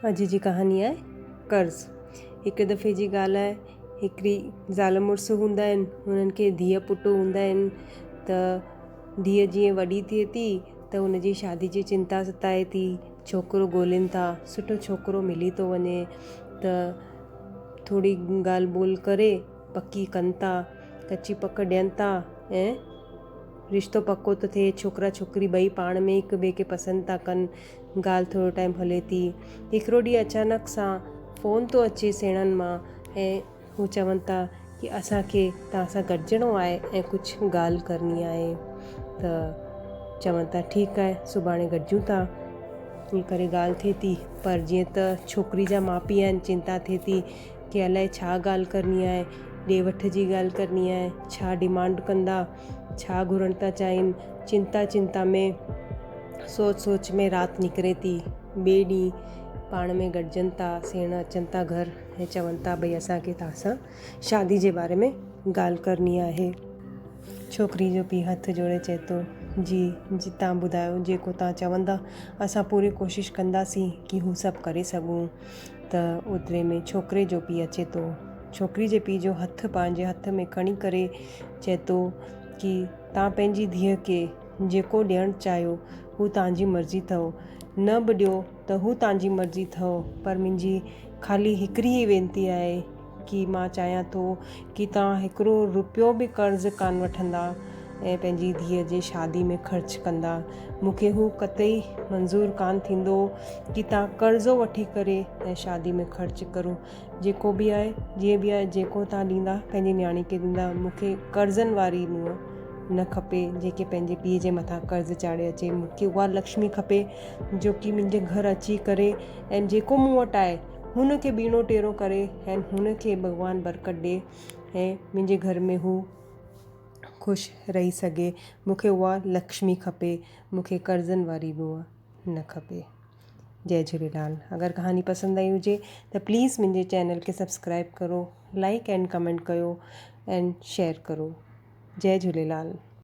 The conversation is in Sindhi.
اڄ جي ڪهاڻي آهي قرض. هڪ دفعي جي ڳالهه آهي هڪڙي زال مڙس هوندا آهن هنن کي ڌيء پٽ هوندا آهن ته ڌيء جيئن وڏي ٿئي ٿي ته هن جي شادي جي چنتا ستائي ٿي ڇوڪرو ڳولين ٿا سٺو ڇوڪرو ملي ٿو وڃي ته ٿوري ڳالهه ٻولهه ڪري پڪي ڪن ٿا ڪچي پڪ ڏين ٿا ۽ رشتو پڪو ٿو ٿئي، ڇوڪرا ڇوڪري ٻئي پاڻ ۾ هڪ ٻئي کي پسند ٿا ڪن، ڳالهه ٿورو ٽائيم هلي ٿي. هڪڙو ڏينهن اچانڪ سان فون ٿو اچي سيڻن مان ۽ هو چون ٿا ڪي اسان کي توهان سان گڏجڻو آهي ۽ ڪجهه ڳالهه ڪرڻي آهي ته چون ٿا ٺيڪ آهي سڀاڻي گڏجون ٿا. ائين ڪري ڳالهه ٿئي ٿي پر جيئن ته ڇوڪري جا ماء پيء آهن چنتا ٿئي ٿي ڪي الائي ڇا ڳالهه ڪرڻي آهي، ڏي وٺ جي ڳالهه ڪرڻي آهي، ڇا ڊمانڊ ڪندا، ڇا گهرڻ ٿا چاهين، چنتا چنتا ۾ سوچ سوچ ۾ رات نڪري ٿي، ٻئي ڏينهن پاڻ ۾ گڏجن ٿا، سيڻ اچن ٿا گهر ۽ چون ٿا ڀئي اسان کي توهان سان شادي جي باري ۾ ڳالهه ڪرڻي آهي. ڇوڪري جو پيء هٿ جوڙي چئي ٿو، جي جي توهان ٻڌايو جيڪو توهان چوندا اسان پوري ڪوشش ڪنداسين ڪي هو سڀ ڪري سگهون. ته اوتري ۾ ڇوڪري جو پيء اچي ٿو. ڇوڪري جي پيء جو هٿ پنهنجي هٿ ۾ کڻي ڪري چئي ٿو ڪي توهان پنهنجي ڌيء کي جيڪو ڏيڻ چاهيو هو توهان جي مرضي اٿئو، نه به ڏيو ته هو توهان جي مرضي اٿئو پر منهنجي خالي هڪڙي ئي وينتي آهي ڪي مان چاهيان ٿو ڪي توهان هڪڙو روپيو به قرض ڪانه وٺندا ۽ پنهنجي ڌيء جي شادي ۾ خرچ ڪندا. مون کي هو قطعي منظور ڪانه ٿيندو ڪي توهان قرضو وٺي ڪري ۽ شادي ۾ خرچ ڪرو. جيڪو به آهي جيئن به آهي جيڪو توهان ڏيندا پنهنجي نياڻي کي ڏيندا مون کي قرضن واري نونهن نه کپي جيڪي پنهنجي پيء جي مٿان قرض چاڙهي اچي مون کي اها لڪشمي کپي جو ڪي منهنجي گهر اچي ڪري ۽ جيڪو مون وٽ آهي هن کي ٻيڻو ٽيڻو ڪري ۽ هن کي ڀڳوان برڪت ڏي ۽ منهنجي گهر ۾ هو خوش رهي سگهي مون کي اها لڪشمي کپي مون کي قرضن واري نونهن نه کپي جئي جهوليلال اگر ڪهاني پسند آئي هجي ته پليز منهنجي چينل کي سبسڪرائب ڪرو لائڪ اينڊ ڪمينٽ ڪيو اينڊ شيئر ڪرو جئي جهوليلال.